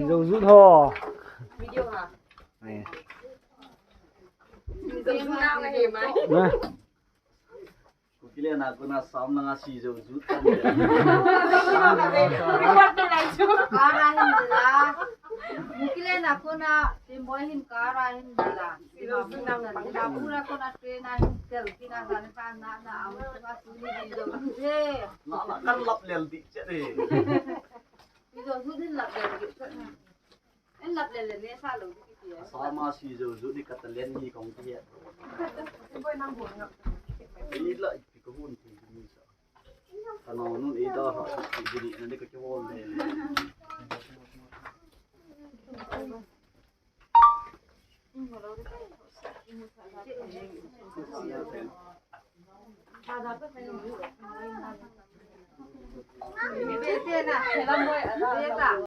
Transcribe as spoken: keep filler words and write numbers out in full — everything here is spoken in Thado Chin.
Jou jut ho. Video ha. Ni. Jou jut na na he mai. Na. Kuki le na ko na sam na nga si jou jut kan. Record na le. Kara hin de la. Kuki le na ko na Team Boy hin kara hin de la. Jou jut na. Na pura ko na train na hin tel ki na sa na sa na na am ko na su ni jou jut. He. Na na kan lap lel di che de. Ni jou jut hin lap lel di che. En lap lel le ne sa lo ki ti. Sama si jou jut ni ka talent ni kong ti he. Boi nang boi nang. Ni la ipi ka hun ti ni sa. Ka no nun e da ha ti ni na ni ka ki hon le. Bete na, selam boi, beta.